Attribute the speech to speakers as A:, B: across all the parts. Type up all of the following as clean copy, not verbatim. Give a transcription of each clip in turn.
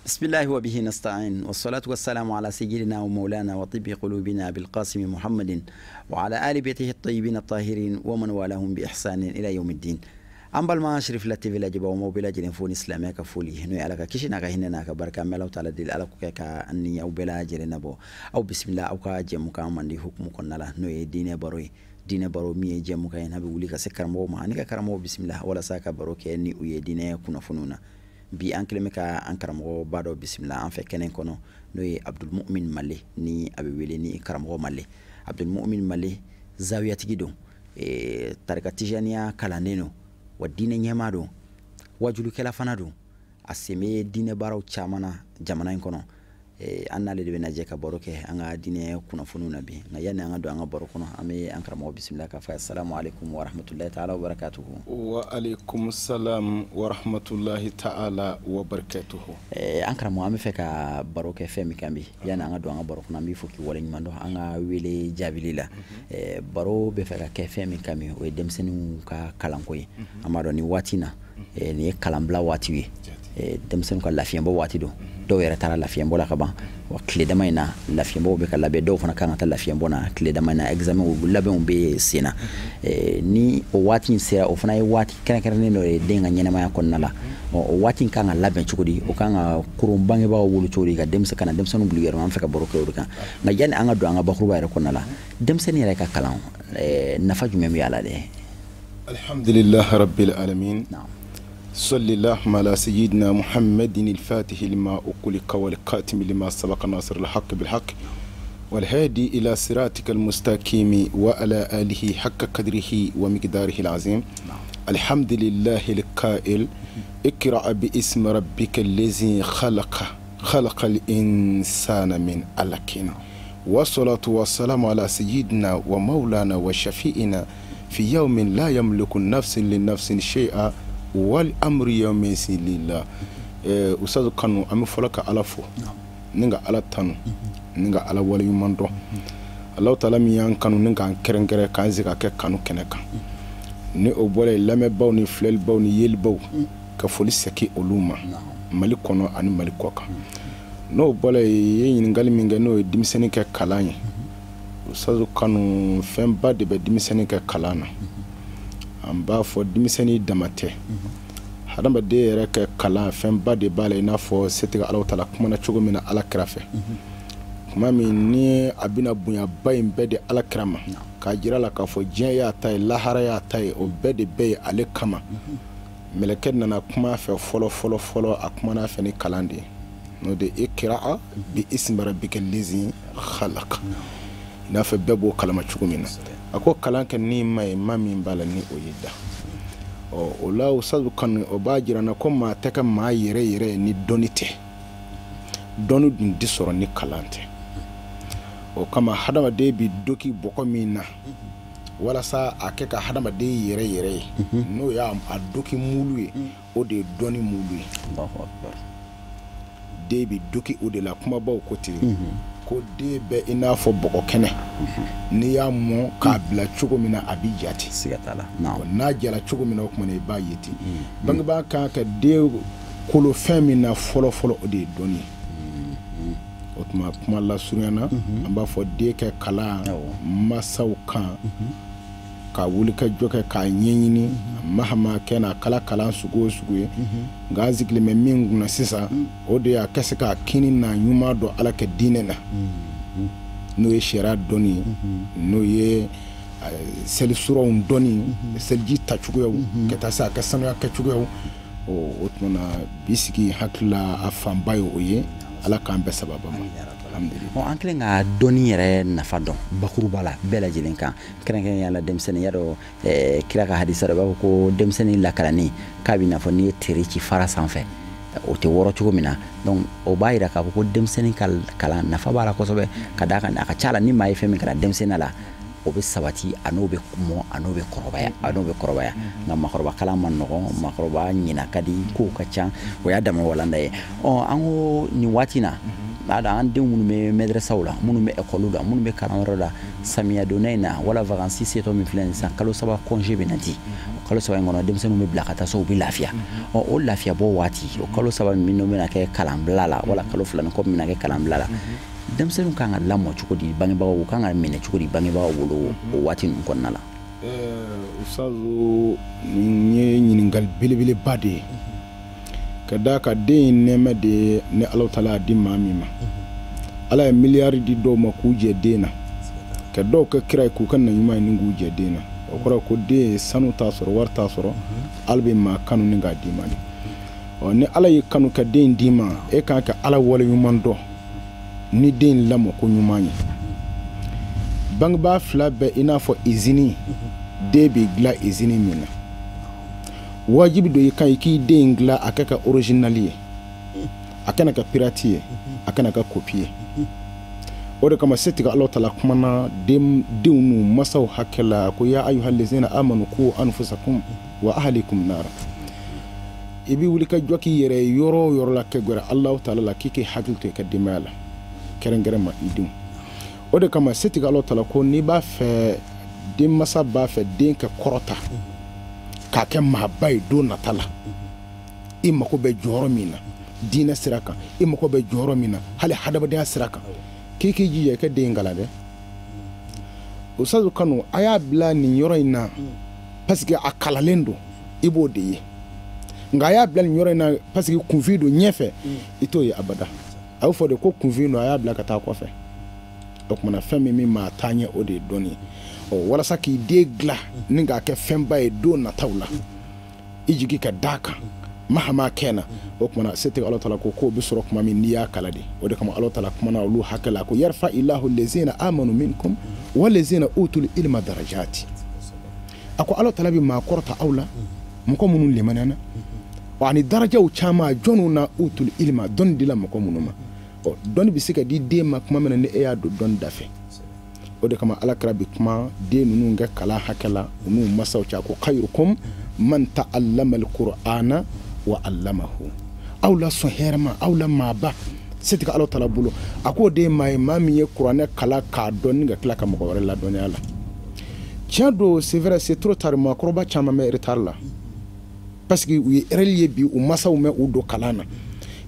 A: بسم الله وبه نستعين والصلاة والسلام على سيدنا ومولانا وطب قلوبنا بالقاسم محمد وعلى آل بيته الطيبين الطاهرين ومن والاهم بإحسان إلى يوم الدين. An balima Sirifila TV lajɛbaaw, m'aw bɛɛ lajɛlen fo ni silamɛya ka foli, n'o ye Ala ka kisi n'a ka hinɛ n'a ka barika. An bɛ Alahu taala deli, Ala k'o kɛ ka ni aw bɛɛ lajɛlen nabɔ. Aw bisimila aw ka jɛmukan mandi hukumu kɔnɔna la, n'o ye diinɛ baro ye. Diinɛ baro min ye jɛmukan ye n'a bɛ wuli ka se karamɔgɔw ma ani ka karamɔgɔw bisimila walasa ka baro kɛ ni u ye diinɛ kunnafoniw na. Bi an kɛlen bɛ ka an karamɔgɔba dɔ bisimila an fɛ kɛnɛ kɔnɔ, n'o ye Abdulmumin Male, ni a bɛ wele ni karamɔgɔ Male. Abdulmumin Male zawiyatigi don, tarika tijaniya kalanden don, wa diinɛ ɲɛmaa don, wajulikɛla fana don. A sen bɛ diinɛ baaraw caman na jamana in kɔnɔ. An n'ale de bɛna jɛ ka baro kɛ an ka diinɛ kunnafoniw na bi. Nka yanni an ka don an ka baro kɔnɔ, an bɛ an karamɔgɔ bisimila k'a fɔ assalamu alaikum wa rahmatullahi ta'ala wa barakatuhu.
B: Wa alaikum salam wa rahmatullahi ta'ala wa barakatuhu.
A: An karamɔgɔ, an bɛ fɛ ka baro kɛ fɛn min kan bi, yanni an ka don an ka baro kɔnɔ, an b'i fo k'i waleɲuman dɔn an ka wele jaabili la. Baro bɛ fɛ ka kɛ fɛn min kan bi, o ye denmisɛnninw ka kalanko ye. An b'a dɔn nin waati in na, nin ye kalanbila waati ye, denmisɛnninw ka lafiyɛnbɔ waati don. Dɔw yɛrɛ taara lafiyɛnbɔ la ka ban, wa tile dama in na lafiyɛnbɔw bɛ ka labɛn, dɔw fana kan ka taa lafiyɛnbɔ na tile dama in na, examen labɛnw bɛ sen na. Ni o waati in sera, o fana ye waati kɛrɛnkɛrɛnnen dɔ ye den ka ɲɛnamaya kɔnɔna la. O waati in kan ka labɛn cogo di, o kan ka koron bangebaaw bolo cogo di ka denmisɛn kana denmisɛnninw bila u yɛrɛ ma, an fɛ ka baro kɛ o de kan. Nka yanni an ka don an ka bakuruba yɛrɛ kɔnɔna la, denmisɛnnin yɛrɛ ka kalan, nafa jumɛn bɛ a la dɛ?
B: Alhamdulillah rabbil alamin. صلى الله على سيدنا محمد الفاتح لما أغلق والخاتم لما سبق ناصر الحق بالحق والهادي إلى صراطك المستقيم وعلى آله حق قدره ومقداره العظيم. الحمد لله القائل اقرأ باسم ربك الذي خلق خلق الإنسان من علق. والصلاة والسلام على سيدنا ومولانا وشفيئنا في يوم لا يملك نفس لنفس شيئا والأمر يومئذ لله. Ustaz Kanu, an bɛ fɔlɔ ka Ala fo, ni ka Ala tanu, ni ka Ala waleɲuman dɔn. Alahu taala min y'an kanu ni k'an kɛrɛnkɛrɛn k'an sigi ka kɛ kanu kɛnɛ kan. Ni o bɔra yen, lamɛnbaaw ni filɛlibaw ni yelibaw, ka foli segin olu ma Mali kɔnɔ ani Mali kɔ kan. N'o bɔra yen, i ye ɲininkali min kɛ, n'o ye denmisɛnnin kɛ kalan ye. Ustaz Kanu, fɛnba de bɛ denmisɛnnin kɛ kalan na. An b'a fɔ denmisɛnnin dama tɛ, hadamaden yɛrɛ kɛ kalan fɛnba de b'a la. I n'a fɔ setigi Alahu taala kumana cogo min na Ala kira fɛ, kuma min ni a bɛna bonyaba in bɛɛ di Ala kira ma, k'a jira la k'a fɔ diɲɛ y'a ta ye, lahara y'a ta ye, o bɛɛ de bɛ yen ale kama. Mɛlɛkɛ nana kuma fɛ fɔlɔ fɔlɔ fɔlɔ, a kumana fɛ ni kalan de ye, n'o de iqra bi ismi rabbika allazi khalaq. I n'a fɔ bɛɛ b'o kalama cogo min na, a ko kalan kɛ ni ma ye, ma min b'a la ni o ye da. Ɔ o la, Ustaz Kanu, o b'a jira n na ko maa tɛ kɛ maa yɛrɛ yɛrɛ ni dɔnni tɛ. Dɔnni dun tɛ sɔrɔ ni kalan tɛ. O kama hadamaden bi doki bɔgɔ min na walasa a kɛ ka hadamaden yɛrɛ yɛrɛ ye, n'o y'a a doki mulu ye, o de ye dɔnni mulu ye. Den bi doki o de la. Kumabaw ko ten ko den bɛ i n'a fɔ bɔgɔ kɛnɛ, n'i y'a mɔ k'a bila cogo min na, a b'i ja ten.
A: Siga t'a la.
B: N'a jara cogo min na, o tuma na i b'a ye ten. Bangebaa kan ka den kolo fɛn min na fɔlɔ fɔlɔ, o de ye dɔnni ye. O tuma, kuma lasurunya na, an b'a fɔ den kɛ kalan, masaw kan ka wuli ka jɔ kɛ k'a ɲɛɲini mahama kɛ n'a kala kalan sugu o sugu ye. Nka an sigilen bɛ min kunna sisan, o de y'a kɛ se k'a kini n'a ɲuman dɔn Ala kɛ diinɛ na, n'o ye sariya dɔnni ye, n'o ye seli suraw dɔnni, seliji tacogoyaw, ka taa se a kɛ sanuya kɛcogoyaw. O tuma na, bi sigi hakili la, a fanba ye o ye. Ala k'an bɛɛ sababa ma.
A: An kɛlen ka dɔnni yɛrɛ nafa dɔn bakuruba la bɛɛ lajɛlen kan, kɛrɛnkɛrɛnnenya la denmisɛnnin. Y'a dɔn, kira ka hadisa dɔ b'a fɔ ko denmisɛnnin lakalanni k'a bɛ n'a fɔ n'i ye tere ci fara sanfɛ, o tɛ wɔrɔ cogo min na. Donc o b'a yira k'a fɔ ko denmisɛnnin ka kalan nafa b'a la kosɛbɛ, ka d'a kan a ka ca la, ni maa ye fɛn min kalan denmisɛnnin la, o bɛ sabati, a n'o bɛ mɔ, a n'o bɛ kɔrɔbaya, a n'o bɛ kɔrɔbaya. Nka maakɔrɔba kalan ma nɔgɔn, maakɔrɔba ɲina ka di, kow ka ca, o y'a dama walanda ye. Ɔ an ko nin waati in na, an denw minnu bɛ mɛdɛrɛsaw la, minnu bɛ ekɔliw la, minnu bɛ kalanyɔrɔ la, samiya donna in na wala vacances setɔ min filɛ nin sisan, kalo 3 congé bɛ na di. Kalo 3 in kɔnɔ denmisɛnninw bɛ bila ka taa so, u bɛ lafiya. Ɔ o lafiya bɔ waati, o kalo 3 min bɛna kɛ kalanbila la, wala kalo 2 ni kɔ min bɛna kɛ kalanbila la, denmisɛnninw kan ka lamɔ cogo di bangebagaw, u kan ka minɛ cogo di bangebagaw bolo o waati ninnu kɔnɔna la?
B: Ustazu, nin ye ɲininkali belebeleba de ye, ka d'a kan den ye nɛɛma de ye ni Alahu taala y'a di maa min ma. Ala ye miliyari di dɔw ma k'u jɛ den na, ka dɔw kɛ kira ye k'u ka na ɲuman ye ni k'u jɛ den na. O kɔrɔ ko den ye sanu t'a sɔrɔ, wari t'a sɔrɔ, Ala bɛ maa kanu ni k'a d'i ma de. Ɔ ni Ala y'i kanu ka den d'i ma, e kan ka Ala waleɲuman dɔn ni den lamɔ ko ɲuman ye. Bangebaa 2 bɛɛ i n'a fɔ izini, den bɛ dilan izini min na, wajibi don i kan i k'i den dilan a kɛ ka original ye, a kana kɛ pirate ye, a kana kɛ copie ye. O de kama setigi Alahu taala kumana denw n'u masaw hakɛ la ko ya ayuha lezina amanu ku anfusakum wa ahlikum nara. I bɛ wuli ka jɔ k'i yɛrɛ yɔrɔ o yɔrɔ la kɛ gɛrɛ Alahu taala la k'i k'i hakili to i ka denbaya la, kɛrɛnkɛrɛn ma i denw. O de kama setigi Alahu taala ko n'i b'a fɛ, denmasa b'a fɛ den ka kɔrɔta k'a kɛ maaba ye don nata la, i mako bɛ jɔyɔrɔ min na diinɛ sira kan, i mako bɛ jɔyɔrɔ min na hali hadamadenya sira kan, k'i k'i jija i ka den kalan dɛ. Ustazu Kanu, a y'a bila nin yɔrɔ in na parce que a kalalen don, i b'o de ye. Nka a y'a bila nin yɔrɔ in na parce que kunfin don ɲɛfɛ, i t'o ye abada. A bɛ fɔ de ko kunfin don, a y'a bila ka taa kɔfɛ. O kumana fɛn min maa taa ɲɛ, o de ye dɔnni ye. Ɔ walasa k'i den dilan ni k'a kɛ fɛnba ye don nataw la, i jigi ka d'a kan mahama kɛna. O kumana setigi Alahu taala ko k'o bɛ sɔrɔ kuma min n'i y'a kala de. O de kama Alahu taala kumana olu hakɛ la ko yarfa ilahu lezina amanu minkum wa lezina utul ilma darajati. A ko Alahu taala bɛ maa kɔrɔta aw la, mɔgɔ minnu limaniyana, wa ani darajaw caman jɔnw na utul ilma, dɔnni dila mɔgɔ minnu ma. Ɔ dɔnni bɛ se ka di den ma kuma min na ni e y'a don dɔnni da fɛ. O de kama Ala kira bɛ kuma den ninnu kɛ kalan hakɛ la u n'u masaw cɛ, a ko khayrukum man ta'allama al-Qur'ana wa 'allamahu. Aw la sɔn hɛrɛ ma, aw la maaba setigi Alahu taala bolo, a k'o de ye maa ye, maa min ye kuranɛ kalan k'a dɔn ni ka tila ka mɔgɔ wɛrɛ ladɔnniya la. Tiɲɛ don, c'est vrai, c'est trop tard, maakɔrɔba caman bɛ retard la parce que u ye erreur ye bi, u masaw mɛ u don kalan na.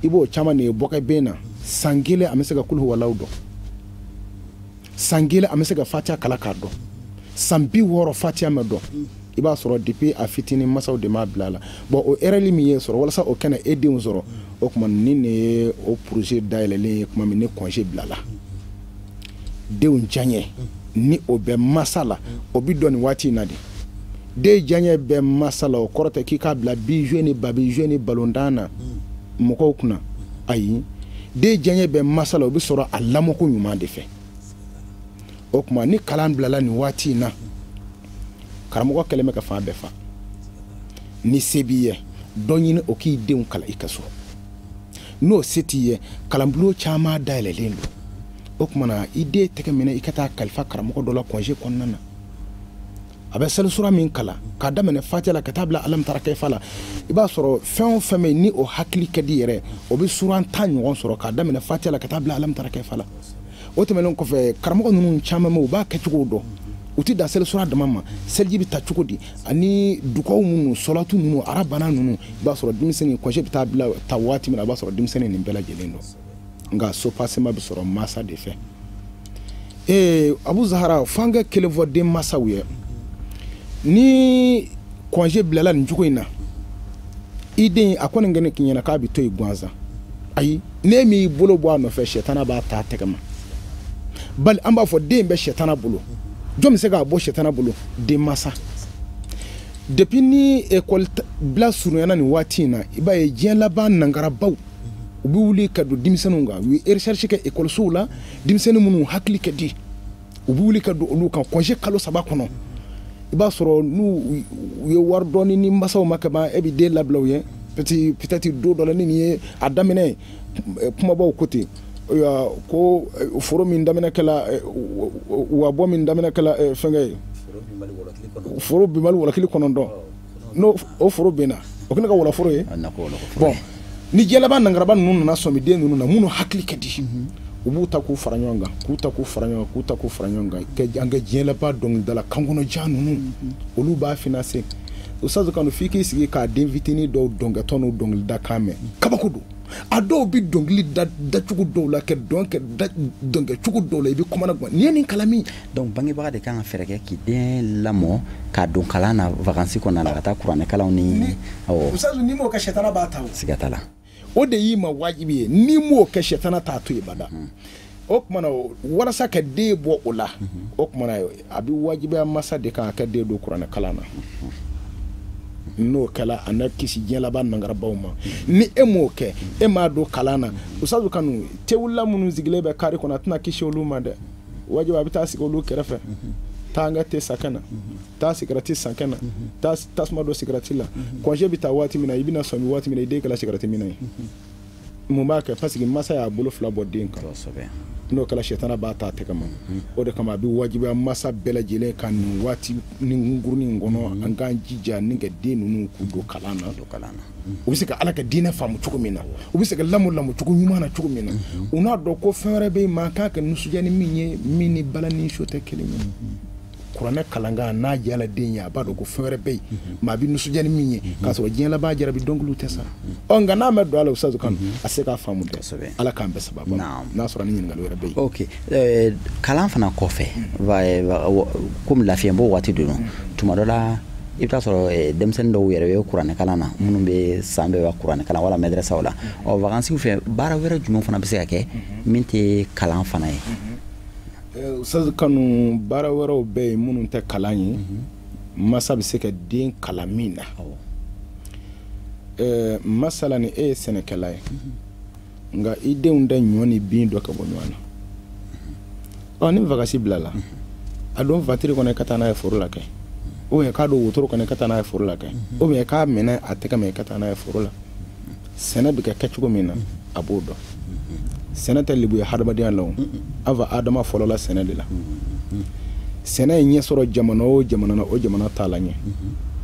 B: I b'o caman de ye bɔkɛ ben na, san 1 a bɛ se ka kuluhuwalaw dɔn, san 1 a bɛ se ka fatiya kalan k'a dɔn, san 60 fatiya mɛ dɔn. I b'a sɔrɔ depuis a fitinin masaw de m'a bila a la. Bon o erreur min ye sɔrɔ walasa o kana e denw sɔrɔ, o tuma nin de ye o projet dayɛlɛlen ye kuma min ni congé bilala. Denw diyaɲɛ ni o bɛ masa la, o bɛ dɔn nin waati in na de. Den diyaɲɛ bɛ masa la, o kɔrɔ tɛ k'i k'a bila bijou ni babi ni balontan na mɔgɔw kunna, ayi. Den diyaɲɛ bɛ masa la, o bɛ sɔrɔ a lamɔko ɲuman de fɛ. O tuma ni kalan bilala nin waati in na, karamɔgɔ kɛlen bɛ ka fan bɛɛ fa. Ni se b'i ye, dɔ ɲini o k'i denw kalan i ka so. N'o se t'i ye, kalanbulon caman dayɛlɛlen don. O tuma na i den tɛgɛ minɛ i ka taa kalifa karamɔgɔ dɔ la congé kɔnɔna na. A bɛ salisura min kalan k'a daminɛ fatiya la ka taa bila alamtara kɛfa la, i b'a sɔrɔ fɛn o fɛn bɛ ni o hakili ka di yɛrɛ, o bɛ suran 10 ɲɔgɔn sɔrɔ k'a daminɛ fatiya la ka taa bila alamtara kɛfa la. O tɛmɛnen kɔfɛ, karamɔgɔ ninnu caman bɛ yen, u b'a kɛcogo dɔn. U tɛ dan salisura dama ma, seliji bɛ ta cogo di, ani dugawu minnu, sɔlatu ninnu, arabana ninnu, i b'a sɔrɔ denmisɛnnin congé bɛ taa bila ta waati min na, a b'a sɔrɔ denmisɛnnin nin bɛɛ lajɛlen dɔn. Nka sopasema bɛ sɔrɔ masa de fɛ. Abu Zahara, f'an ka kelen fɔ den masaw ye. Ni congé bilala nin cogo in na, i den a kɔni kɛ ne k'i ɲɛna k'a bɛ to yen gansan. Ayi, n'e m'i bolo bɔ a nɔfɛ, sɛtana b'a ta a tɛgɛ ma. Bali an b'a fɔ den bɛ sɛtana bolo. Jɔn bɛ se k'a bɔ sɛtana bolo? Denmansa. Depuis ni école bila surunyana nin waati in na, i b'a ye diɲɛ laban nankarabaw u bɛ wuli ka don denmisɛnninw kan. U ye recherche kɛ école la, denmisɛnnin minnu hakili ka di, u bɛ wuli ka don olu kan congé kalo 3 kɔnɔ. I b'a sɔrɔ n'u u ye wari dɔɔni ni masaw ma ka ban, e bɛ den labila u ye. Peut-être don dɔ la ni nin ye a daminɛ kumabaw ko ten, ko foro min daminɛ kɛla, wa bɔ min daminɛ kɛla fɛnkɛ ye, foro binbali wɔlɔkili 9, n'o o foro binna, o kɛlen ka wɔlɔforo ye. Bon, ni jɛlaba nangaraba ninnu nana sɔmi den ninnu na, minnu hakili ka di, u b'u ta k'u fara ɲɔgɔn kan, k'u ta k'u fara ɲɔgɔn kan, k'u ta k'u fara ɲɔgɔn kan, an ka diɲɛ laban dɔnkilidala kankɔnɔjan ninnu, olu b'a financer. Ustaz Kanu f'i k'i sigi k'a den fitinin dɔw dɔnkɛtɔ n'u dɔnkilida kan mɛn, kabako don. A dɔw bɛ dɔnkili dacogo dɔw la, kɛ dɔn kɛ dɔnkɛcogo dɔw la, i bɛ kɔmana gan nin ye nin kalan min.
A: Donc bangebaga de kan ka fɛɛrɛ kɛ k'i den lamɔ k'a don kalan na vacances kɔnɔna la, ka taa kuranɛ kalanw ni. Awɔ,
B: Ustaz, n'i m'o kɛ, sɛtana b'a ta o.
A: Siga t'a la.
B: O de y'i ma wajibi ye, n'i m'o kɛ, sɛtana t'a to yen bada. O tuma na, walasa ka den bɔ o la, o tuma na a bɛ wajibiya masa de kan a ka den don kuranɛ kalan na. N'o kɛla, a na kisi diɲɛ laban nangarabaw ma. Ni e m'o kɛ, e m'a don kalan na, Ustaz Kanu, tewula minnu sigilen bɛ kari kɔnɔ, a tɛna kisi olu ma dɛ. Wajibi a bɛ taa sigi olu kɛrɛfɛ, taa an ka te san ka na, taa sigarati san ka na, taa tasuma don sigarati la. Congé bɛ taa waati min na, i bɛna sɔmi waati min na, i den kɛla sigarati minna ye. Mun b'a kɛ? Parce que masa y'a bolo fila bɔ den kan. N'o kɛla, sɛtana b'a ta a tɛgɛ ma. O de kama a bɛ wajibiya masa bɛɛ lajɛlen ka nin waati ni kunkurunin in kɔnɔ, an k'an jija ni ka den ninnu k'u don kalan na. U bɛ se ka Ala ka diinɛ faamu cogo min na, u bɛ se ka lamɔ lamɔcogo ɲuman na cogo min na, u n'a dɔn ko fɛn wɛrɛ bɛ yen maa kan ka nisɔndiya ni min ye, min ni bala ni so tɛ kelen ye. Kuranɛ kalankan n'a diyala den ye, a b'a dɔn ko fɛn wɛrɛ bɛ yen maa bɛ nisɔndiya ni min ye, k'a sɔrɔ diɲɛ laban jarabi dɔnkiliw tɛ sa. Ɔ nka n'a ma don a la, Ustaz Kanu, a se k'a faamu dɛ. Ala k'an bɛɛ sababu. N'a sɔrɔ ni ɲininkali wɛrɛ bɛ yen.
A: Ok, kalan fana kɔfɛ, komi lafiyɛnbɔ waati don, tuma dɔ la i bɛ taa sɔrɔ denmisɛnnin dɔw yɛrɛ bɛ kuranɛ kalan na, minnu bɛ san bɛɛ bɛ kuranɛ kalan wala madrasaw la. Ɔ vacances fɛ, baara wɛrɛ jumɛn fana bɛ se ka kɛ min tɛ kalan fana ye?
B: Ustaz Kanu, baara wɛrɛw bɛ yen minnu tɛ kalan ye, masa bɛ se ka den kalan min na. Masala ni e ye sɛnɛkɛla ye, nka i denw tɛ ɲɔ ni bin dɔ ka bɔ ɲɔgɔn na. Ɔ ni vacances bilala, a don vatiri kɔnɔ i ka taa n'a ye foro la kɛ, ou bien k'a don wotoro kɔnɔ i ka taa n'a ye foro la kɛ, ou bien k'a minɛ a tɛgɛ ma i ka taa n'a ye foro la. Sɛnɛ bɛ kɛ kɛcogo min na, a b'o dɔn. Sɛnɛ tɛ lebu ye hadamadenya la o. An fa Adama fɔlɔla sɛnɛ de la. Sɛnɛ ye ɲɛ sɔrɔ jamana o jamana na, o jamana t'a la ɲɛ.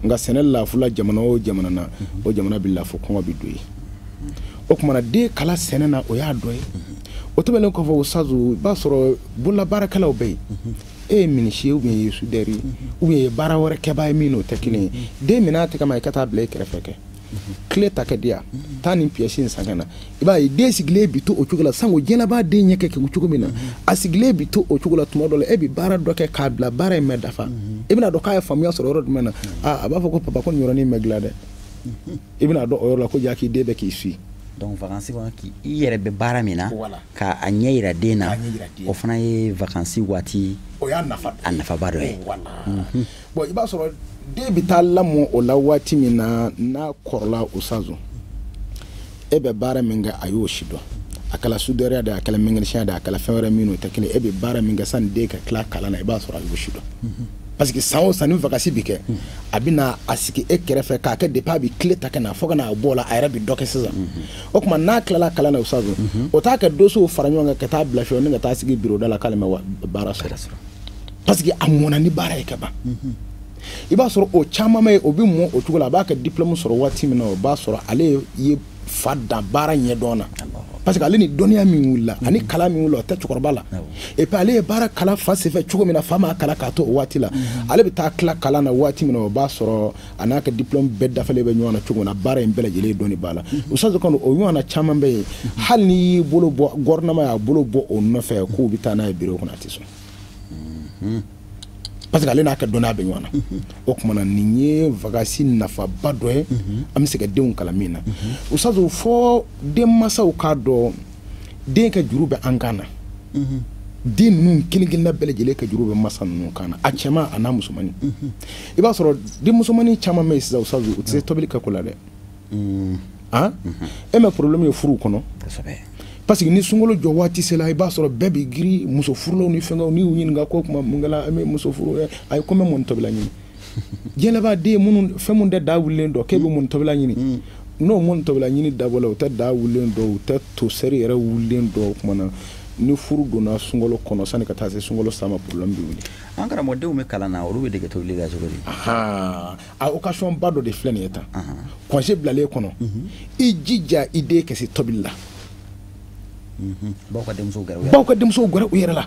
B: Nka sɛnɛ lafula jamana o jamana na, o jamana bɛ lafu, kɔngɔ bɛ don yen. O tuma na, den kala sɛnɛ na, o y'a dɔ ye. O tɛmɛnen kɔfɛ, Ustaz, i b'a sɔrɔ bololabaarakɛlaw bɛ yen. E ye menuisier, ou bien i ye soudeur ye, ou bien i ye baara wɛrɛ kɛbaa ye min n'o tɛ kelen ye, den minɛ a tɛgɛ ma, i ka taa bila i kɛrɛfɛ kɛ tile ta kɛ di yan, taa nin pièce in san ka na. I b'a ye den sigilen bi to o cogo la, sanko diɲɛlabaa den ɲɛ kɛ cogo min na, a sigilen bi to o cogo la. Tuma dɔ la, e bi baara dɔ kɛ k'a bila, baara in mɛ dafa, i bɛna dɔn k'a ye faamuya sɔrɔ yɔrɔ jumɛn na? A b'a fɔ ko papa, ko nin yɔrɔnin mɛ dilan dɛ. I bɛna dɔn o yɔrɔ la ko jaa k'i den bɛ k'i suit.
A: Donc vacances kɔnɔ, k'i yɛrɛ bɛ baara min na, k'a ɲɛ yira den na, o fana ye vacances waati
B: o y'a nafa
A: a nafaba dɔ ye.
B: Bon, i b'a sɔrɔ den bɛ taa lamɔ o la waati min na, n'a kɔrɔla, Ustaz, e bɛ baara min kɛ, a y'o si dɔn. A kɛla soudeur de, a kɛla mécanicien de, a kɛla fɛn wɛrɛ min, o tɛ kelen. E bɛ baara min kɛ sani den ka tila kalan na, i b'a sɔrɔ a y'o si dɔn. Parce que san o san ni vacances bɛ kɛ, a bɛ na a sigi e kɛrɛfɛ k'a kɛ depuis a bɛ tile ta ka na fo ka n'a bɔ o la, a yɛrɛ bɛ dɔ kɛ sisan. O tuma n'a tilala kalan na, Ustaz, o t'a kɛ dossier fara ɲɔgɔn kan ka taa bila fiyewu ni ka taa sigi bureau da la k'ale ma baara sɔrɔ, parce que a mɔnna ni baara ye ka ban. I b'a sɔrɔ o caman bɛ yen, o bɛ mɔ o cogo la. A b'a ka diplôme sɔrɔ waati min na, o b'a sɔrɔ ale ye fa dan baara ɲɛdɔn na, parce que ale ni dɔnniya min wulila ani kalan min wulila, o tɛ cɛkɔrɔba la. Et puis ale ye baara kalan fa senfɛ cogo min na, fa m'a kalan k'a to o waati la. Ale bɛ taa tila kalan na waati min na, o b'a sɔrɔ a n'a ka diplôme bɛɛ dafalen bɛ ɲɔgɔn na cogo min na, baara in bɛɛ lajɛlen dɔnni b'a la. Ustaz Kanu, o ɲɔgɔnna caman bɛ yen, hali n'i y'i bolo bɔ, gouvernement y'a bolo bɔ o nɔfɛ k'u bɛ taa n'a ye bureau kɔnɔ, a tɛ sɔn, parce que ale n'a ka dɔnniya bɛ ɲɔgɔn na. O tuma na, nin ye vacances nafaba dɔ ye an bɛ se ka denw kalan min na. Ustaz, fɔ denmansaw k'a dɔn den ka juru bɛ an kan na. Den ninnu kelen kelenna bɛɛ lajɛlen ka juru bɛ masa ninnu kan na, a cɛman a n'a musomannin. I b'a sɔrɔ den musomannin caman bɛ yen sisan, Ustaz, u tɛ se tobili kɛ ko la dɛ. Han, e ma problème ye furuw kɔnɔ, parce que ni sunkalo jɔ waati sera, i b'a sɔrɔ bɛɛ bɛ girin muso furulaw ni fɛngɛw. N'i y'u ɲininka ko kuma mun kɛla, an bɛ muso furu, a ye ko n bɛ mɔni tobila ɲini. Diɲɛlabaa den minnu fɛn mun tɛ daa wulilen dɔn k'e bɛ mɔni tobila ɲini, n'o mɔni tobila ɲini dabɔla, u tɛ daa wulilen dɔn, u tɛ tosɛri yɛrɛ wulilen dɔn. O tuma na, ni furu donna sunkalo kɔnɔ, sani ka taa se sunkalo sa ma, problème bɛ wuli.
A: An karamɔgɔdenw bɛ kalan na, olu bɛ dege tobili la cogo di?
B: A occasion ba dɔ de filɛ nin ye tan, congé bilalen kɔnɔ, i jija i den ka se tobili la.
A: Baw ka denmusow gɛrɛ u yɛrɛ la.
B: Baw ka denmusow gɛrɛ u yɛrɛ la.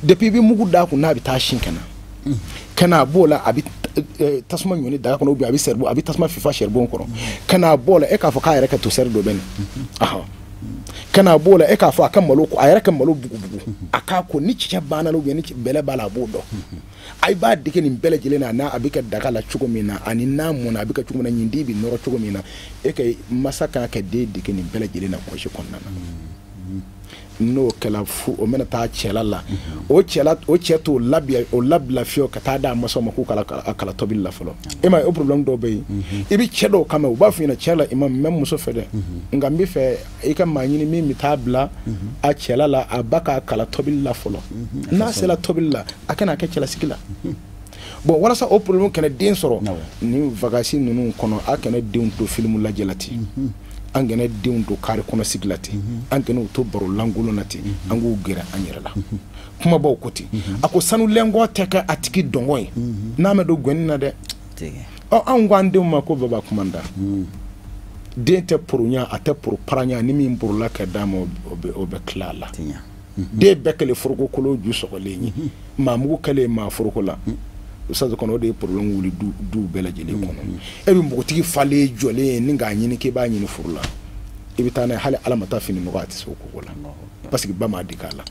B: Depuis i bɛ mugu d'a kun n'a bɛ taa sin ka na, ka na a b'o la, a bɛ tasuma ɲɔni daga kɔnɔ ou bien a bɛ sɛribo a bɛ tasuma fifa sɛribon kɔrɔ ka n'a bɔ la e k'a fɔ k'a yɛrɛ ka tosɛri dɔ bɛ nin ka n'a bɔ la e k'a fɔ a ka malo a yɛrɛ ka malo bugubugu a k'a ko ni cɛncɛn banna ou bien ni bɛlɛ b'a la a b'o dɔn a b'a dege nin bɛɛ lajɛlen na n'a a bɛ kɛ daga la cogo min na ani n'a mɔnna a bɛ kɛ cogo min na ɲindi bɛ nɔrɔ cogo min na e ka masa kan ka den dege nin bɛɛ lajɛlen na kɔsi kɔnɔna na n'o kɛla fu o mana taa cɛla la o cɛla o cɛ t'o labila o labila fiyewu ka taa d'a masaw ma k'u kala a kala tobili la fɔlɔ e ma ye o problème dɔw bɛ yen i bɛ cɛ dɔw kama u b'a f'i ɲɛna cɛ la i ma n bɛ muso fɛ dɛ nka n bɛ fɛ i ka maa ɲini min bɛ taa bila a cɛla la a ba k'a kala tobili la fɔlɔ n'a sera tobili la a kana kɛ cɛlasigi la bon walasa o problème kana den sɔrɔ ni vacances ninnu kɔnɔ a kana denw to film lajɛ la ten an kana denw to kari kɔnɔ sigi la ten an kana u to baro lankolon na ten an k'u gɛrɛ an yɛrɛ la kumabaw ko ten a ko sanu lɛngɔ tɛ kɛ a tigi dɔngɔ ye n'a ma don gɔni na dɛ ɔ anw ko an denw ma ko baba kumanda den tɛ poronya a tɛ poro paranya ni min porola ka d'a ma o bɛ tila a la den bɛɛ kɛlen foroko kolo ju sɔgɔlen ye maa mugu kɛlen maa foroko la Ustaz kɔnɔ o de ye problème wuli du bɛɛ lajɛlen kɔnɔ e bɛ npogotigi falen jɔlen ye ni k'a ɲini k'i b'a ɲini furu la i bɛ taa n'a ye hali ala ma taa fini nɔgɔ a tɛ se o koko la parce que ba m'a dege a la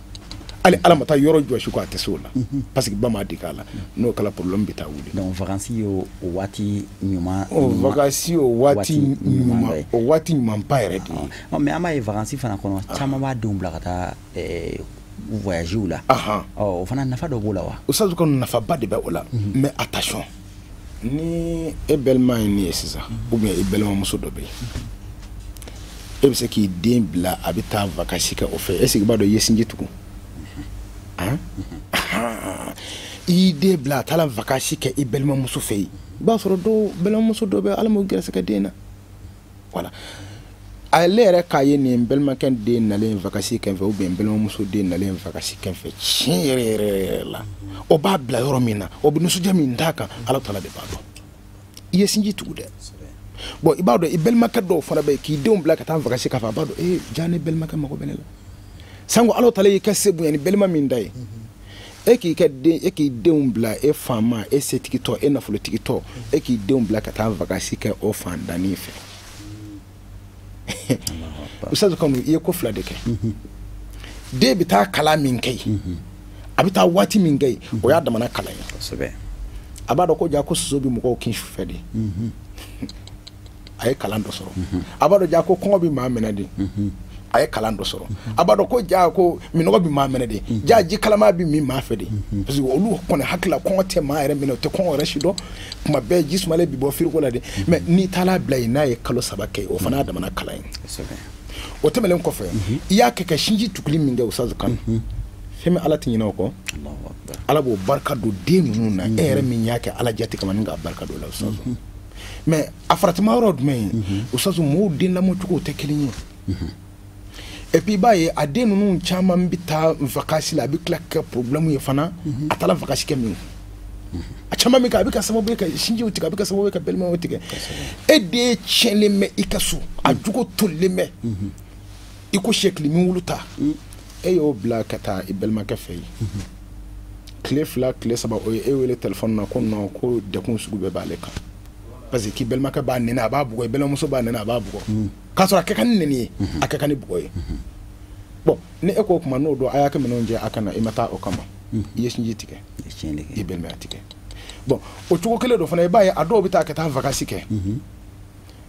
B: hali ala ma taa yɔrɔ jɔsi ko a tɛ se o la parce que ba m'a dege a la n'o kɛra problème bɛ taa wuli.
A: Donc vacances ye o waati ɲuman.
B: O vacances o waati ɲuman o waati ɲumanba yɛrɛ de ye.
A: Mais an b'a ye vacances fana kɔnɔ caman b'a denw bila ka taa voyage la. O fana nafa dɔ b'o la wa?
B: Ustaz kɔni nafaba de bɛ o la mais attention ni e balima ye nin ye sisan ou bien e balimamuso dɔ bɛ yen e bɛ se k'i den bila a bɛ taa vacances kɛ o fɛ est ce que i b'a dɔn i ye sinji tugu i y'i den bila a taara vacances kɛ i balimamuso fɛ yen i b'a sɔrɔ dɔw balimamuso dɔ bɛ ala m'o gɛrɛsɛgɛ den na voilà. Ale yɛrɛ k'a ye nin balimakɛ den nalen vacances kɛ n fɛ ou bien balimamuso den nalen vacances kɛ n fɛ tiɲɛ yɛrɛ yɛrɛ yɛrɛ la o b'a bila yɔrɔ min na o bɛ nisɔndiya min d'a kan Ala taala de b'a dɔn i ye sinji tugu dɛ bon i b'a dɔn i balimakɛ dɔw fana bɛ yen k'i denw bila ka taa vacances k'a fɛ a b'a dɔn ee ja ne balimakɛ mago bɛ ne la sango Ala taala y'i ka se bonya ni balima min da ye e k'i ka den e k'i denw bila e faama e setigi tɔ e nafolotigi tɔ e k'i denw bila ka taa vacances kɛ o fandannin fɛ. Ustaz kɔni i ye ko fila de kɛ den bɛ taa kalan min kɛ yen a bɛ taa waati min kɛ yen o y'a damana kalan ye a b'a dɔn ko ja ko soso bɛ mɔgɔw kin sufɛ de a ye kalan dɔ sɔrɔ a b'a dɔn ja ko kɔngɔ bɛ maa minɛ de a ye kalan dɔ sɔrɔ a b'a dɔn ko ja ko minɔgɔ bɛ maa minɛ de ja ji kalama bɛ min maa fɛ de parce que olu kɔni hakili la kɔngɔ tɛ maa yɛrɛ minɛ o tɛ kɔngɔ yɛrɛ si dɔn kuma bɛɛ ji sumalen bɛ bɔ firiko la de mais n'i taara bila yen n'a ye kalo 3 kɛ o fana y'a damana kalan ye o tɛmɛnen kɔfɛ i y'a kɛ ka sinji tuguli min kɛ Ustaz kan fɛn min Ala tɛ ɲinɛ o kɔ Ala b'o barika don den ninnu na e yɛrɛ min y'a kɛ Ala jate kama ni k'a barika don o la Ustaz mais a faratima yɔrɔ jumɛn ye Ustaz mɔgɔw den lamɔcogow tɛ kelen ye. Et puis i b'a ye a den ninnu caman bɛ taa vacances la a bɛ tila ka kɛ problème ye fana a taara vacances kɛ min a caman bɛ kɛ a bɛ kɛ sababu ye ka sinjiw tigɛ a bɛ kɛ sababu ye ka balimaw tigɛ e den tiɲɛlen bɛ i ka so a jogo tolilen bɛ i ko sɛkili min wulu ta e y'o bila ka taa i balimakɛ fɛ yen tile 2 tile 3 o ye e wele téléphone na ko non ko degun sugu bɛɛ b'ale kan parce que k'i balimakɛ b'a nɛnɛ a b'a bugɔ i balimamuso b'a nɛnɛ a b'a bugɔ k'a sɔrɔ a kɛ kan ni nɛni ye a kɛ kan ni bugɔ ye bon ni e k'o kuma n'o don a y'a kɛ minɛnw jɛ a kana i ma taa o kama i ye sinji tigɛ i balimaya tigɛ bon o cogo kelen dɔ fana i b'a ye a dɔw bɛ taa ka taa vacances kɛ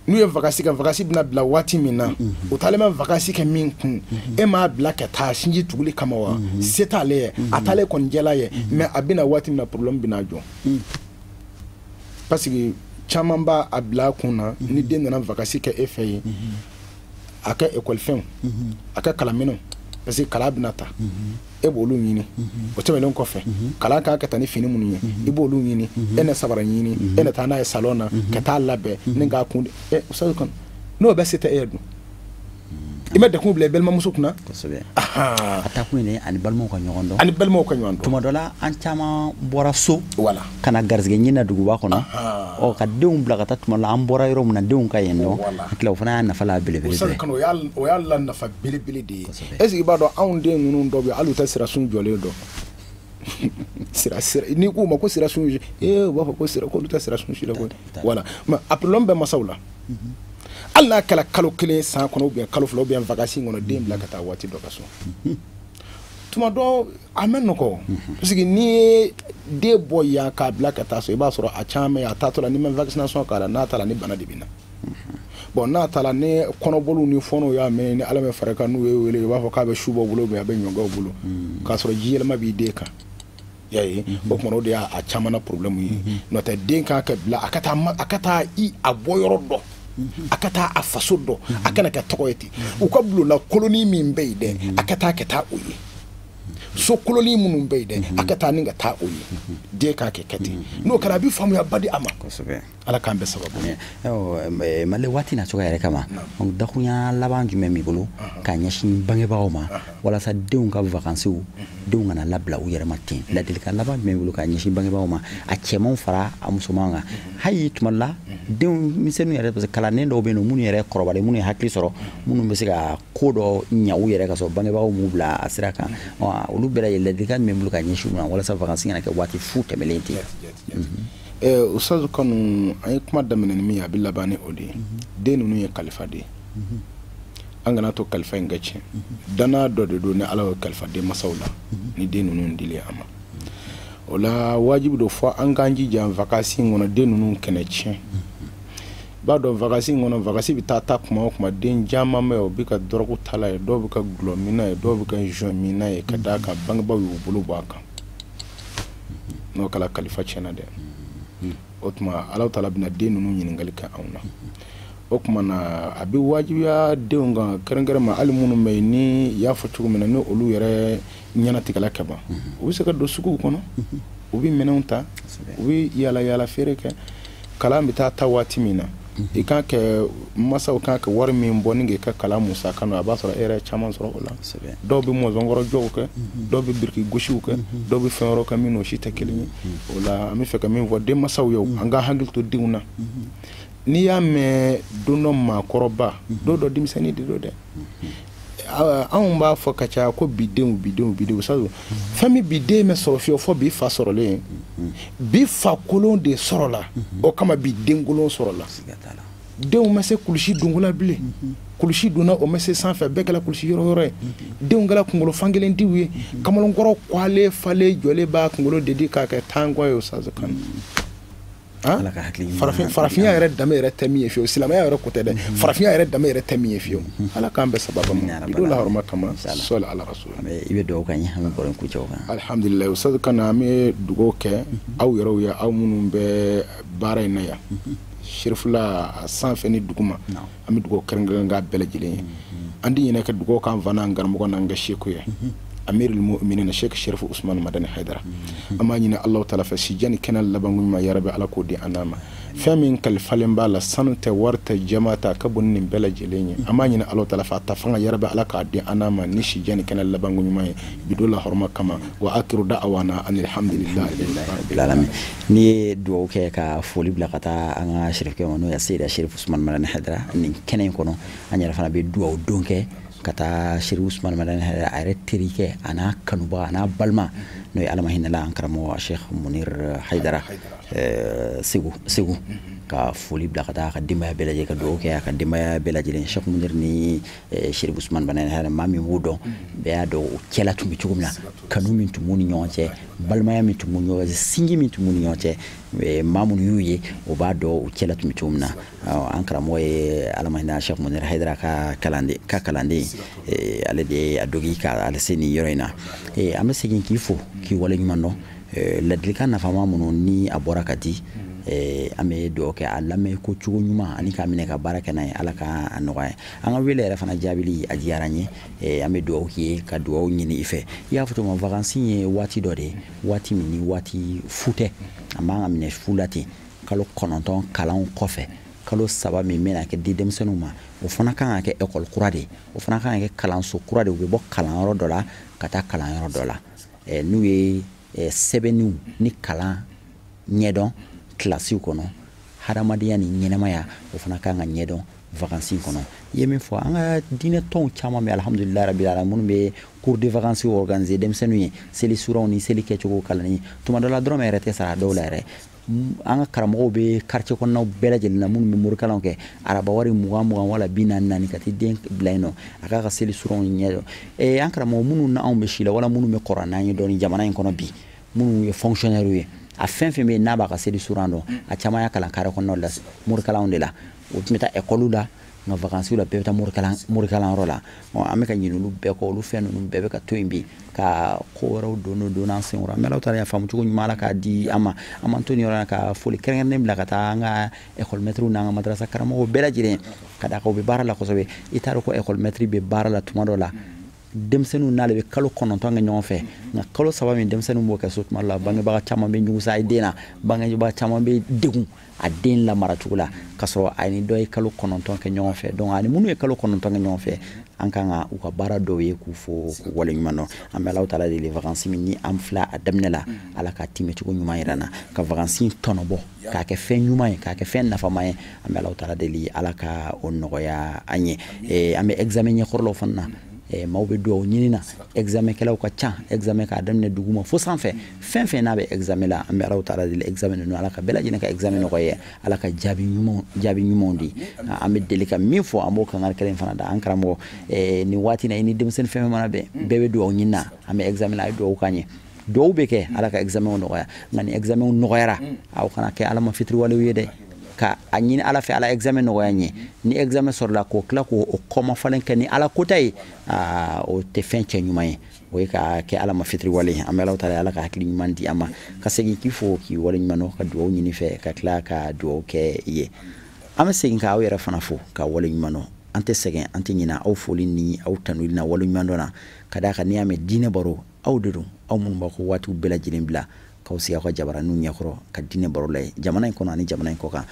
B: n'u ye vacances kɛ vacances bɛna bila waati min na u taalen bɛ vacances kɛ min kun e m'a bila ka taa sinji tuguli kama wa se t'ale ye a t'ale kɔni jɛla ye mais a bɛna waati min na problème bɛna jɔ parce que caman b'a a bila a kun na ni den nana vacances kɛ e fɛ yen a ka école fɛnw a ka kalanminɛnw parce que kalan bɛna ta e b'olu ɲini o tɛmɛnen kɔfɛ kalan kan ka taa ni fini minnu ye i b'olu ɲini e na sabara ɲini e na taa n'a ye salon na ka taa labɛn ni k'a kun Ustaz kan n'o bɛɛ se tɛ e ye dun i ma degun bila i balimamuso kunna
A: kosɛbɛ a taa kun ye ani balimaw ka ɲɔgɔn dɔn
B: ani balimaw ka ɲɔgɔn dɔn
A: tuma dɔ la an caman bɔra so
B: voilà
A: ka na garisɛgɛ ɲini na duguba kɔnɔ ɔ ka denw bila ka taa tuma la an bɔra yɔrɔ min na denw ka yen dɔn hakili o fana y'a nafa la belebele
B: Ustaz kan o y'a la nafa belebele de ye est ce que i b'a dɔn anw den ninnu dɔw bɛ yen hali u tɛ sirasun jɔlen dɔn Sira sira, n'i k'u ma ko sira sun, ee, u b'a fɔ ko sira, k'olu tɛ sira sun si la koyi. Voilà, mais a problème bɛ masaw la. Hali n'a kɛra kalo 1 san kɔnɔ, ou bien kalo 2, ou bien vacances kɔnɔ, den bila ka taa waati dɔ ka so. Tuma dɔ a ma nɔgɔ, parce que n'i ye den bɔ yan k'a bila ka taa so, i b'a sɔrɔ a caman ye a taatɔ la, n'i ma vaccination k'a la, n'a taara ni bana de bɛ na. Bon, n'a taara ni kɔnɔboliw ni fɔnɔw y'a mɛn, ni Ala ma fara kan, n'u ye wele, i b'a fɔ k'a bɛ su bɔ bolo, a bɛ ɲɔgɔn bolo, k'a sɔrɔ ji yɛlɛma b'i den kan. I y'a ye, o tuma o de y'a caman na problème ye. N'o tɛ, den kan ka bila a ka taa, a ka taa i a bɔ yɔrɔ dɔn, a ka taa a faso dɔn, a kana kɛ tɔgɔ ye ten. U ka bulonda koloni min bɛ yen dɛ, a ka taa ka taa o ye. So koloni minnu bɛ yen dɛ, a ka taa ni ka taa o ye. Den k'a kɛ kɛ ten, n'o kɛra a bɛ faamuyaba di a ma. Ala k'an bɛɛ sababu.
A: Mali waati na cogoya yɛrɛ kama, dakunya laban jumɛn b'i bolo k'a ɲɛsin bangebagaw ma walasa denw ka vacances, denw kana labila u yɛrɛ ma ten? Ladilikan laban jumɛn b'i bolo k'a ɲɛsin bangebagaw ma, a cɛmanw fara a musomanw kan? Hali tuma la denw misɛnninw yɛrɛ, parce que kalanden dɔw bɛ yen nɔ minnu yɛrɛ kɔrɔbalen, minnu ye hakili sɔrɔ, minnu bɛ se ka ko dɔ ɲɛ u yɛrɛ ka sɔrɔ bangebagaw m'u bila a sira kan, olu bɛɛ lajɛlen, ladilikan jumɛn b'i bolo k'a ɲɛsin u ma walasa vacances kana kɛ waati fu tɛmɛlen ten?
B: Ustaz Kanu, an ye kuma daminɛ ni min ye, a bɛ laban ni o de ye. Den ninnu ye kalifa de ye, an kana to kalifa in ka tiɲɛ. Danaya dɔ de don ni Ala y'o kalifa denmansaw la ni den ninnu dilen a ma. O la wajibi don fɔ an k'an jija vacances in kɔnɔ, den ninnu kɛnɛ tiɲɛ. I b'a dɔn, vacances in kɔnɔ, vacances bɛ taa ta kuma o kuma, den caman bɛ yen, o bɛ ka dɔrɔgu tala ye, dɔw bɛ ka gulɔ minna ye, dɔw bɛ ka joint minna ye, ka d'a kan bangebaaw y'u bolo bɔ a kan. N'o kɛra, kalifa tiɲɛna dɛ. O tuma Ala taala bɛna den ninnu ɲininkali kɛ anw na. O tuma na a bɛ wajibiya denw kan, kɛrɛnkɛrɛn ma hali minnu bɛ yen ni i y'a fɔ cogo min na, ni olu yɛrɛ ɲɛnatigɛla ka ban, u bɛ se ka don suguw kɔnɔ, u bɛ minɛnw ta, u bɛ yaala yaala feere kɛ. Kalan bɛ taa ta waati min na, i kan kɛ masaw kan ka wari min bɔ ni k'i ka kalan musaka nɔ, a b'a sɔrɔ e yɛrɛ caman sɔrɔ o la. Dɔw bɛ mɔzɔnkɔrɔ jɔw kɛ, dɔw bɛ biriki gosiw kɛ, dɔw bɛ fɛn wɛrɛw kɛ minnu si tɛ kelen ye. O la an bɛ fɛ ka min fɔ denmansaw ye, an ka hakili to denw na. N'i y'a mɛn don dɔ maakɔrɔba, don dɔ denmisɛnnin de don dɛ. Anw b'a fɔ ka caya ko bi denw, bi denw, bi denw. Sabu fɛn min bi den bɛ sɔrɔ fiyewu fɔ bi fa sɔrɔlen, bi fa kolon de sɔrɔla, o kama bi den kolon sɔrɔla. Denw ma se kulusi donko la bilen, kulusi donna o ma se sanfɛ, bɛɛ kɛra kulusi yɔrɔ yɔrɔ ye. Denw kɛra kunkolo fankelen diw ye, kamalenkɔrɔ kwalen falen jɔlen b'a kunkolo de di k'a kɛ tankɔ ye. O sazo kan, farafinya yɛrɛ danbe yɛrɛ tɛ min ye fiyewu, silamɛya yɛrɛ ko tɛ dɛ, farafinya yɛrɛ danbe yɛrɛ tɛ min ye fiyewu. Ala k'an bɛɛ sababa ma bi don la hɔrɔma kama, sɔli ala rasul.
A: I bɛ dugawu k'an ye, an bɛ baro in kuncɛ o kan.
B: Alhamdulilayi, Ustaz Kanu, an bɛ dugawu kɛ aw yɛrɛw ye, aw minnu bɛ baara in na yan Serifula, a sanfɛ ni duguma, an bɛ dugawu kɛrɛnkɛrɛn k'a bɛɛ lajɛlen ye. An tɛ ɲinɛ ka dugawu k'an fa n'an karamɔgɔ n'an ka seku ye, Amirul Mu'minin Sheikh Sherif Usman Madani Haidara. An b'a ɲini Alahu taala fɛ, si jan ni kɛnɛ labanko ɲuman, yarabi Ala k'o di an n'a ma. Fɛn min kalifalen b'a la, sanu tɛ, wari tɛ, jama tɛ, a ka bon ni nin bɛɛ lajɛlen ye. An b'a ɲini Alahu taala fɛ, a ta fanga, yarabi Ala k'a di an n'a ma ni si jan ni kɛnɛ labanko ɲuman ye bi don la hɔrɔma kama. Wa akiru da'awana alhamdulillahi
A: rabbil alamin. N'i ye dugawu kɛ ka foli bila ka taa an ka sherifkɛ ma, n'o ye Seyida Sherif Usman Madani Haidara, nin kɛnɛ in kɔnɔ, an yɛrɛ fana bɛ dugawu don kɛ ka taa Sherif Usman Madani Haidara, a yɛrɛ terikɛ, a n'a kanubaga, a n'a balima, n'o ye Ala ma hinɛ la an karamɔgɔ Sheikh Munir Haidara Segu, Segu, ka foli bila ka taa a ka denbaya bɛɛ lajɛlen, ka dugawu kɛ a ka denbaya bɛɛ lajɛlen. Sheikh Munir ni Sherif Usman Madani Haidara, maa min b'u dɔn, bɛɛ y'a dɔn o cɛla tun bɛ cogo min na, kanu min tun b'u ni ɲɔgɔn cɛ, balimaya min tun b'u ni ɲɔgɔn cɛ, sinji min tun b'u ni ɲɔgɔn cɛ, maa minnu y'u ye, o b'a dɔn u cɛla tun bɛ cogo min na. An karamɔgɔ ye Ala ma hinɛ Sheikh Munir Haidara ka kalanden, ale de ye a dogi ka ale se nin yɔrɔ in na. An bɛ segin k'i fo k'i waleɲuman dɔn. Ladilikan nafama minnu ni a bɔra ka di, an bɛ dugawu kɛ a lamɛn ko cogo ɲuman ani k'a minɛ ka baara kɛ n'a ye, Ala ka a nɔgɔya. An ka wele yɛrɛ fana jaabili a diyara n ye. An bɛ dugawu k'i ye ka dugawu ɲini i fɛ. I y'a fɔ cogo min, vacances ye waati dɔ de ye, waati min ni waati fu tɛ, a man ka minɛ fu la ten. Kalo 9 kalanw kɔfɛ, kalo 3 min bɛna kɛ di denmisɛnninw ma, o fana kan ka kɛ école kura de ye, o fana kan ka kɛ kalanso kura de ye. U bɛ bɔ kalanyɔrɔ dɔ la ka taa kalanyɔrɔ dɔ la, n'u ye sɛbɛnniw ni kalan ɲɛdɔn kilasiw kɔnɔ, hadamadenya ni ɲɛnɛmaya, o fana kan ka ɲɛdɔn. vacances kɔnɔ. I ye min fɔ an ka diinɛ tɔnw caman bɛ, alhamdulilayi rabbil alamin, minnu bɛ cours de vacances organiser denmisɛnninw ye, seli suraw ni seli kɛcogo kalanni, tuma dɔ la dɔrɔmɛ yɛrɛ tɛ sara dɔw la yɛrɛ. An ka karamɔgɔw bɛ quartier kɔnɔnaw bɛɛ lajɛlen na minnu bɛ morikalanw kɛ, araba wari 20 20 wala 44 ka t'i den bila yen nɔ a k'a ka seli suraw ɲɛ dɔn. An karamɔgɔ minnu na anw bɛ si la wala minnu bɛ kɔrɔ n'an ye dɔɔni jamana in kɔnɔ bi, minnu ye fonctionnaire ye, a fɛn fɛn bɛ yen n'a b'a ka seli suran dɔn, a caman y'a kalan carré kɔnɔnaw la, morikalanw de la. O tun bɛ taa école la, nka vacances la bɛɛ bɛ taa morikalan la. An bɛ ka ɲinɛ olu bɛɛ kɔ, olu fɛn ninnu bɛɛ bɛ ka to yen bi ka ko wɛrɛw don an senkɔrɔ. An bɛ Alahu taala faamu cogo ɲuman Ala k'a di an ma. An m'an to nin yɔrɔ la ka foli kɛrɛnkɛrɛnnen bila ka taa an ka école maître n'an ka madrasa karamɔgɔw bɛɛ lajɛlen, ka d'a kan u bɛ baara la kosɛbɛ. I t'a dɔn ko école maître bɛ baara la tuma dɔ la, denmisɛnninw n'ale bɛ kalo 9 kɛ ɲɔgɔn fɛ, nka kalo 3 min denmisɛnninw b'o kɛ so tuma dɔ la, bangebaga caman bɛ ɲugusa a den na, bangebaga caman bɛ degun a den lamara cogo la, k'a sɔrɔ a ni dɔ ye kalo 9 kɛ ɲɔgɔn fɛ. Donc ani minnu ye kalo 9 kɛ ɲɔgɔn fɛ, an kan ka u ka baara dɔw ye k'u fo k'u waleɲuman dɔn. An bɛ Alahu taala deli vacances min ni an filɛ a daminɛ la, Ala ka timɛcogo ɲuman yira an na, ka vacances tɔnɔbɔ k'a kɛ fɛn ɲuman ye, k'a kɛ fɛn nafama ye. An bɛ Alahu taala deli Ala ka o nɔgɔya an ye. An bɛ examen ɲɛkɔrɔlaw fana na, maaw bɛ dugawu ɲini na, examen kɛlaw ka ca, examen k'a daminɛ duguma fo sanfɛ, fɛn fɛn n'a bɛ examen la, an bɛ Alahu taala deli examen ninnu Ala ka bɛɛ lajɛlen ka examen nɔgɔya, Ala ka jaabi ɲumanw di. An bɛ deli ka min fɔ, an b'o kangari kelen fana da an karamɔgɔ nin waati na, i ni denmisɛnnin fɛn fɛn mana bɛn, bɛɛ bɛ dugawu ɲini na, an bɛ examen la, a ye dugawu k'an ye, dugawu bɛ kɛ Ala ka examenw nɔgɔya. Nka ni examenw nɔgɔyara, aw kana kɛ Ala ma fitiriwalew ye dɛ, ka a ɲini Ala fɛ Ala examen nɔgɔya ɲɛ. Ni examen sɔrɔla k'o tila k'o kɔma falen kɛ ni Ala kota ye, o tɛ fɛn cɛ ɲuman ye, o ye ka kɛ Ala ma fitiriwale ye. An bɛ Alahu taala Ala ka hakili ɲuman di an ma, ka segin k'i fo k'i waleɲuman dɔn, ka dugawu ɲini fɛ, ka tila ka dugawu kɛ i ye. An bɛ segin k'aw yɛrɛ fana fo ka waleɲuman dɔn. An tɛ sɛgɛn, an tɛ ɲinɛ aw foli ni aw tanuli na waleɲuman dɔn na, ka d'a kan n'i y'a mɛn diinɛ baro, aw de don, aw minnu b'a ko waatiw bɛɛ lajɛlen bila k'aw sigi aw ka jabaraninw ɲɛkɔrɔ ka diinɛ baro lajɛ jamana in kɔnɔ ani jamana in kɔ kan.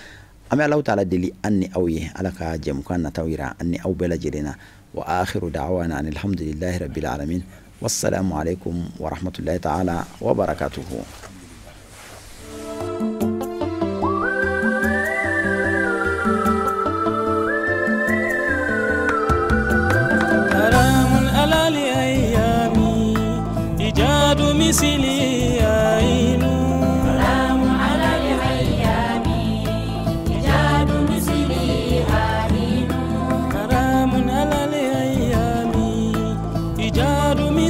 A: An bɛ Alahu taala deli an ni aw ye, Ala ka jɛmukan nataw yira an ni aw bɛɛ lajɛlen na. Wa akhiru da'wana alhamdulillahi rabbil alamin, wassalamu alaikum wa rahmatullahi ta'ala wa barakatuhu.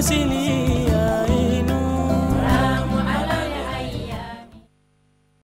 C: Silly.